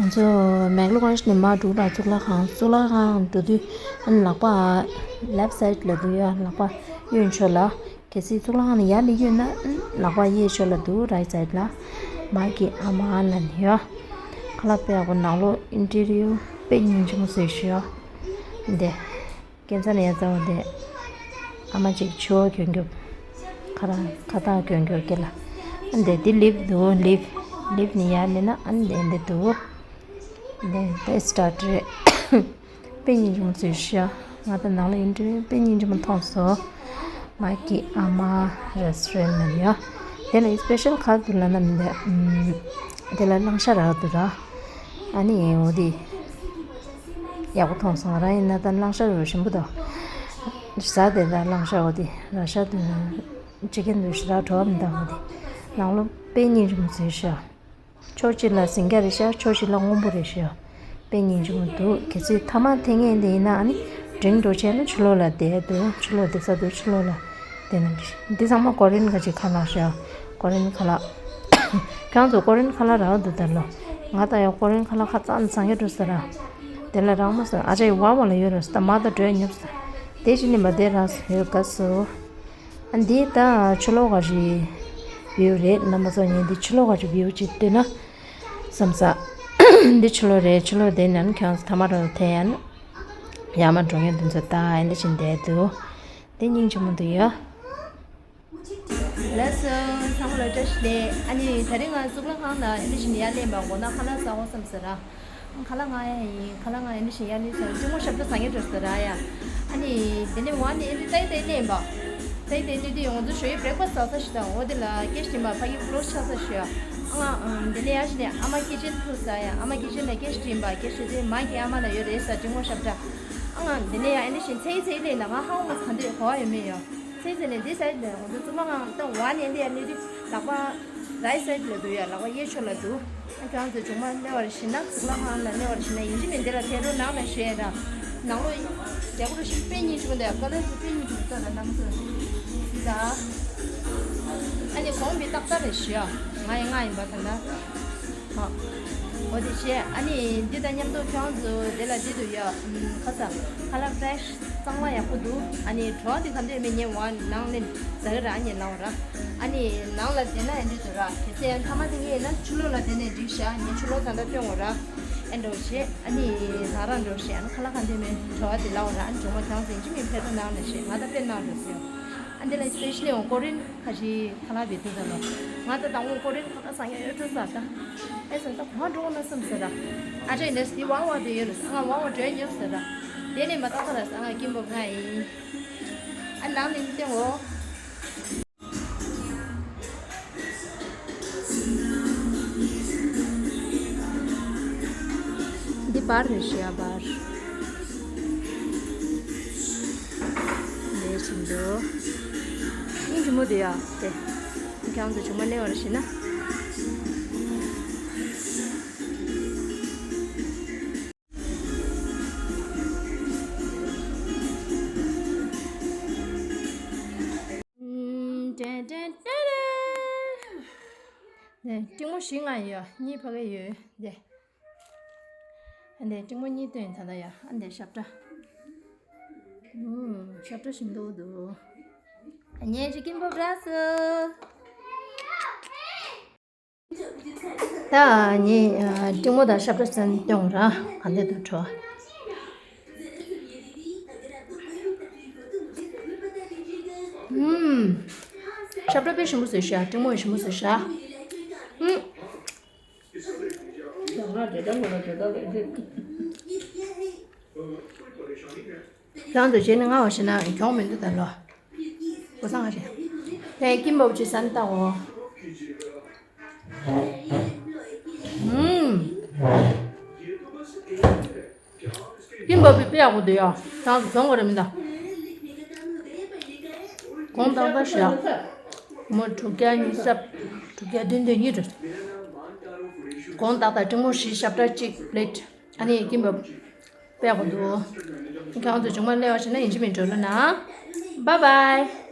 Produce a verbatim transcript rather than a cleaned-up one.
ང་ཚོ་མེག་ལོ་གོ་རེ་ཤི་ནས་མར་འགྲོ་ལ་གཙུག་ལག་ཁང་། གཙུག་ལག་ཁང་འགྲོ་དུས་ཨ་ནི་ལག་པ་ལེབ་སའིད་ལ་འདུག་ཡ། ལག་པ་གཡོན་ཕྱོགས་ལ། གལ་སྲིད་གཙུག་ལག་ཁང་ནས་ཡར་སླེབས་ཡོད་ན་ཨ་ནི་ལག་པ་གཡས་ཕྱོགས་ལ་འདུག་རའིཊ་སའིད་ལ། མ་གི་ཨ་མ་ལ་ནི་ཡ། ཁ་ལག་དཔེ་ཡག་པོ། ནང་ལོགས་ཨིན་ཊི་རི་ཡར་དཔེ་སྙིང་རྗེ་མོ་བཟོས་ཤག་ཡ། འདི། ཁྱད་མཚར་ཡ་མཚར་བ་དེ། ཨ་མ་ཅིག་ཕྱུ་པ་གྱོན་རྒྱུ། ཁ་ར་ཁ་བཏགས་གྱོན་རྒྱུ་སྐེ་ལ། ཨ་འདི་འདི་ལིབ་འདུག་ལིབ། ལིབ་ནི་ཡར་ལེན་ན་ཨ་འདི་འདི་འདུག་འདི་འདི་སི་ཊར་ཊི་རེད། དཔེ་སྙིང་རྗེ་མོ་བཟོས་ཤག་ང་ད་ནང་ལ་ཡིན་དུས་དཔེ་སྙིང་རྗེ་མོ་མཐོང་སོང་། མ་གི་ཨ་མ་རེ་སི་ཊོ་རན་ལ་ཡ། དེ་ལ་སི་པེ་ཤལ་ག་རེ་འདུག་ལབ་ན་མི་འདུག་དེ་ལ་གླང་ཤ་རག་འདུག་ར། ཨ་ནི་འོ་དེ། ཡག་པོ་མཐོང་སོང་། ང་རང་ཡིན་ན་ད་གླང་ཤ་རུ་ཞིམ་པོ་འདུག་ཟ་དེ་ད་གླང་ཤ་འོ་དེ་ར་ཤ་དེ་ཅི་ཀན་དུ་ཞེ་དྲག་བྲོ་བ་མི་འདུག་འོ་དེ་ནང་ལོགས་དཔེ་སྙིང་རྗེ་མོ་བཟོས་ཤག་ཕྱོགས་གཅིག་ལ་ཟིང་སྐྱ་རེད་ཤག་ཕྱོགས་གཅིག་ལ་སྔོན་པོ་རེད་ཤག་དཔེ་སྙིང་རྗེ་མོ་འདུག་གལ་སྲིད་མཐའ་མ་ཐེངས་ངེས་འདི་ཡིན་ན་ཨ་ནི་ཌིང་འགྲོ་བྱས་ན་ཕྱི་ལོགས་ལ་བསྡད་འདུག་ཕྱི་ལོགས་བསྡད་ས་འདུག་ཕྱི་ལོགས་ལ་བསྡད་ན་འགྲིག་འདི་ཚང་མ་ཀོ་རི་ཡན་ག་ཅིག་ཁ་ལག་ཤག་ཀོ་རི་ཡན་ཁ་ལག་ཁྱེད་རང་ཚོ་ཀོ་རི་ཡན་ཁ་ལག་རག་འདུག་ད་ལོ། ང་ད་ཡང་ཀོ་རི་ཡན་ཁ་ལག་ཁ་ཙམ་ཟ་མཁན་འགྲོ་ས་ར། དེ་ལ་རག་མ་སོང་། ཨ་ཅག་ཡི་ཝ་མ་ལ་ཡོད་ར་ས། ད་མ་ད་འགྲོ་ཡ་ཉོབ་ས། དེ་བཞིན་ནི་མ་དེ་རག་ས་ཡོད་ག་སོ། ཨ་འདི་ད་ཕྱི་ལོགས་ག་རེ་བིའུ་རེད། རྣམ་པ་ཚོ་ངས་འདི་ཕྱི་ལོགས་ག་རེ་བིའུ་ཅིག་སྟོན་ན་བསམ་ས། འདི་ཕྱི་ལོགས་རེད། ཕྱི་ལོགས་དེ་ནང་ཁྱེད་རང་ཚོ་ཐ་མ་ར་ཐལ་ཡ་ན། ཡར་མར་འགྲོ་མཁན་དེ་ཚོ་ད་ཨ་འདི་བཞིན་བསྡད་འདུག་འདི་སྙིང་རྗེ་མོ་འདུག་ཡ། ལགས་སོ། ཚང་མ་ལ་བཀྲ་ཤིས་བདེ་ལེགས། ཨ་ནི་དེ་རིང་ང་གཙུག་ལག་ཁང་ནང་ཨེ་འདྲ་ཞིག་ནས་ཡར་སླེབས་པ་མགོ་ནག་ཁ་ལག་ཟ་འོ་བསམ་ཟེར་ར། ཁ་ལག་ང་ཡ་ཡིན། ཁ་ལག་ང་ཨེ་འདྲ་ཞིག་ཡར་སླེབས་སོང་། གཅིག་མོ་ཞབས་བྲོ་ཟ་མཁན་འགྲོ་ཟེར་ར་ཡ། ཨ་ནི་དེ་ནས་ཝ་ནས་ཨེ་འདྲ་ཏའི་ཏའི་སླེབས་པ། ཏའི་ཏའི་སླེབས་དུས་ང་ཚོ་ཞོ་ཡི་བྷེ་རེག་ཕ་སི་ཊི་ཟ་ས་ཞིག་དང་འོ་དེ་ལ་ཀེ་ཤི་ཊི་མ་ཕ་གི་ཀློ་སི་ཆགས་ས་ཞིག་ཡ། ཨ་ང་དེ་ནས་ཡར་ཞིག་ནས་ཨ་མ་ཀི་ཅན་ཕུ་ཟ་ཡ། ཨ་མ་ཀི་ཅན་ལ་ཀེ་ཤི་ཊི་ཡིན་པ། ཀེ་ཤི་ཊི་དེ་མ་གི་ཨ་མ་ལ་ཡོད་རེད་ས། གཅིག་མོ་ཞབས་བྲོ། ཨ་ང་དེ་ནས་ཡ་ཨེ་འདྲ་ཞིག་ཚེ་ཡི་ཚེ་ཡི་སླེབས་ན་ང་ཧ་གོ་ག་འདི་གོ་བ་ཡོད་མེད་ཡ། ཚེ་ཚེ་ནས་འདི་ཟེར་ནས་ང་ཚོ་བཙུན་མ་ང་ཏང་ཝ་ནས་འདི་ཡ་ནས་དུས་ལག་པ་རའིཊ་སའིཌ་ལ་འདུག་ཡ། ལག་པ་གཡས་ཕྱོགས་ལ་འདུག་ཨ་ཁྱོད་ཚོ་ཆུང་མ་སླེབས་པར་ཞིག་ན། གཙུག་ལག་ཁང་ལ་སླེབས་པར་ཞིག་ན་ཡིན་གཅིག་མིན་འདི་ལ་ཐད་རོ་ནང་ལ་ཞེས་ར། ནང་ལོ་རྒྱ་གུ་རུ་ཤིང་དཔེ་སྙིང་རྗེ་མོ་འདུག་ཡ། ཀ་ལར་དཔེ་སྙིང་རྗེ་མོ་འདུག་ད་ནང་ཚོ་འདི་ད། ཨ་ནི་གོང་བི་ཏག་ཏག་རེད་ཞུ་ཡ། ང་ཡི་ང་ཡིན་པ་ད་ན། ཨ། འོ་དེ་བྱས་ཨ་ནི་འདི་དང་མཉམ་དུ་ཁྱོད་ཚོ་དེ་ལ་འདི་འདུག་ཡ། ཁ་ས་ཁ་ལག་ཕེ་རེ་ཤི་གཙང་མ་ཡག་པོ་འདུག་ཨ་ནི་བྲོ་བ་དེ་ག་འདྲས་མེད་ཉེ་བ་ནང་ནས་ཟ་གི་ར། ཨ་ནི་ལའོ་ར། ཨ་ནི་ནང་ལ་བསྡད་ན་ཨེ་འདྲས་འདུག་ར། གལ་སྲིད་ཡང་མཐའ་མ་དེ་ངས་ཡིན་ན་ཕྱི་ལོགས་ལ་བསྡད་ནས་འགྲིག་ཤག་ངས་ཕྱི་ལོགས་ད་ལྟ་སྟོན་འོ་ར། ཨེ་འགྲོ་བྱས་ཨ་ནི་ད་རང་འགྲོ་བྱས་ཨ་ནི་ཁ་ལག་ག་འདྲས་མེད་བྲོ་བ་དེ་ལའོ་ར། ཨ་ནི་བྱུང་བ་ཁྱོད་ཚོ་ཡིན་གཅིག་མིན་ཕེབས་རོགས་གནང་ལབ་བྱས་ང་ད་དཔེ་གནང་འགྲོ་ཟེར། ཨ་འདི་ལ་སི་པེ་ཤལ་ལི་ཡང་ཀོ་རི་ཡན་ཁ་ཤས་ཁ་ལག་བེད་དུ་ད་ལོ། ང་ད་དང་པོ་ཀོ་རི་ཡན་ཁ་ལག་ཟ་མཁན་ཨེ་འགྲོ་ཟེར་ད། ཨེ་ཟེར་ད་གང་འགྲོ་ན་བསམ་ཟེར་ད། ཨ་ཅེ་ནས་དེ་ཝང་ཝང་དེ་ཡོད་རེད་ཟེར། ང་ཝང་ཝང་འགྲོ་ཡ་ཉོབ་ཟེར་ད། དེ་ནས་མ་ཏག་ཏག་རེད་ཟེར། ང་ཀིམ་པོབ་ང་ཡིན། ཨ་ནང་ནས་མི་སྟོན་འོ། འདི་བར་རེད་ཤག་ཡ། བར། ལས་བྱེད་འདུག་སྙིང་རྗེ་མོ་འདུག་ཡ། དེ། ཁྱེད་རང་ཚོ་ཆུང་མ་གླེང་བར་བྱེད་ན། ནས་ཀྲིང་མོ་བཞི་ལྔ་ཡོད། གཉིས་ཕ་གི་ཡོད་དེ། ཨ་འདས་ཀྲིང་མོ་གཉིས་སྟོན་ད་ལྟ་ཡ། ཨ་འདས་ཞབས་བྲོ། ཨུམ། ཞབས་བྲོ་ཞིམ་འདུག་འདུག་ངས་ཅིག་ཀིམ་པོབ་རག་སོང་། ད་ངས་ཀྲིང་མོ་དང་ཞབས་བྲོ་ཙམ་སྟོན་ར། ག་འདས་འདུག་བྲོ། ཨུམ། ཞབས་བྲོ་དཔེ་ཞིམ་པོ་བཟོས་ཤག་ཀྲིང་མོ་ཡང་ཞིམ་པོ་བཟོས་ཤག་ཨུམ། ཁྱེད་རང་ཚོ་རྗེས་ནས་ང་བ་ཞིག་ན་གྱོང་མི་འདུག་ད་ལོ། གོ་ས་ང་རེད། དེ་ཀིམ་པོབ་ཅིག་ཟ་ནས་ལྟ་འོ། ཨུམ། ཀིམ་པོབ་དཔེ་ཡག་པོ་འདུག་ཡ། ཁྱེད་རང་ཚོ་གྱོང་གོ་རེ་མི་འདུག་གོང་ཏག་ཏག་ཞིག་ཡ། མོ་དྲུག་བརྒྱ་ཉི་ཤུ་རྩ། དྲུག་བརྒྱ་བདུན་དོན་གཉིས་རེད། གོང་ཏག་ཏག་ཀྲིང་མོ་བཞི། ཞབས་བྲོ་གཅིག་པི་ལེཊ། ཨ་ནི་ཀིམ་པོབ་དཔེ་ཡག་པོ་འདུག་ཁྱེད་རང་ཚོ་ཆུང་མ་གླེང་བར་བྱེད་ན་ཡིན་གཅིག་མིན་གཅིག་འགྲོ་ལ་ན། བཱའི་བཱའི།